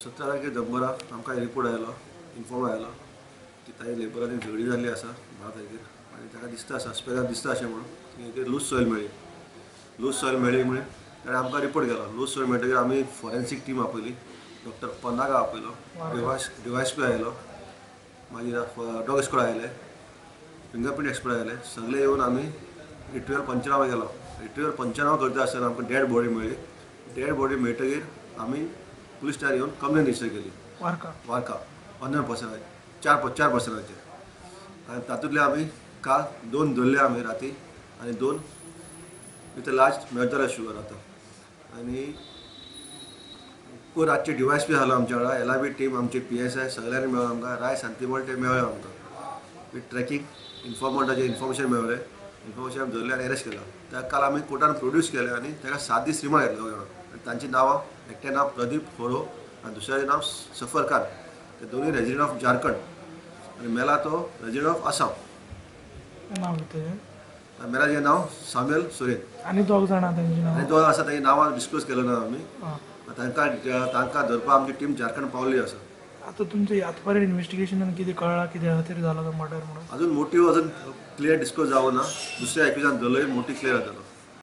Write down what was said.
17 तारखेर दनपरां आमकां रिपोर्ट आयलो, इन्फॉर्म आयलो की ताजी लेबरांनी झगडी जाल्ली आसा 12 तारखेर आनी ताका दिसता, सस्पेक्टाक दिसता अशें म्हणून की लूज सॉयल मेळ्ळी. लूज सॉयल मेळ्ळी म्हणून ताणें आमकां रिपोर्ट केलो. लूज सॉयल मेळटकीर आमी फॉरेन्सीक टीम आपयली, डॉक्टर पन्नागा आपयलो, डिवायस पी आयलो, मागीर डॉग स्क्वॉड आयले, फिंगरप्रिंट एक्सपर्ट आयले. सगळे येवन आमी रिट्रिवल पंचनामा केलो. रिट्रिवल पंचनामा करता आसतना आमकां डेड बॉडी मेळ्ळी. डेड बॉडी मेळटकीर आमी पुलीस स्टेशनार येवन कंप्लेन रजिस्टर केली. वार्का वार्का अननोन पर्सनाचेर, चार पर्सनाचेर. आनी तातूंतले आमी काल 2 धरले आमी राती आनी 2 विथ लास्ट मेळटले शुवर आतां. आनी पयर रातचे डिवायस बी जालो आमच्या वांगडा, LIB team, आमचे PSI सगळ्यांनी मेळोन आमकां राय सांतीमळ ते मेळ्ळे आमकां. विथ ट्रॅकिंग इन्फॉर्मंटाचें इन्फॉर्मेशन मेळ्ळें, इन्फॉर्मेशन आमी धरलें आनी अरेस्ट केलो. ताका काल आमी कोर्टान प्रोड्यूस केलें आनी ताका 7 दीस रिमांड घेतलो. आनी तांची नांवां, एकट्या नांव प्रदीप होरो आनी दुसऱ्याचें नांव सफर खान. ते दोनूय रेजिडंट ऑफ झारखंड आनी मेला तो रेजिडंट ऑफ आसाम. नांव कितें? मेलाचें नांव साम्युएल सोरेन. आनी 2 जाणां तांची नांवां? आनी 2 आसा, तांची नांवां डिस्क्लोज केलो ना आमी. तांकां धरपाक आमची टीम झारखंड पावल्ली आसा. आतां तुमचें आतां पर्यंत इन्वेस्टिगेशनान कितें कळ्ळां, कित्या खातीर जालो तो मर्डर म्हणून? अजून मोटीव अजून क्लियर डिस्क्लोज जावं ना. दुसऱ्या एक्युजान धरलोय मोटीव क्लियर जातलो.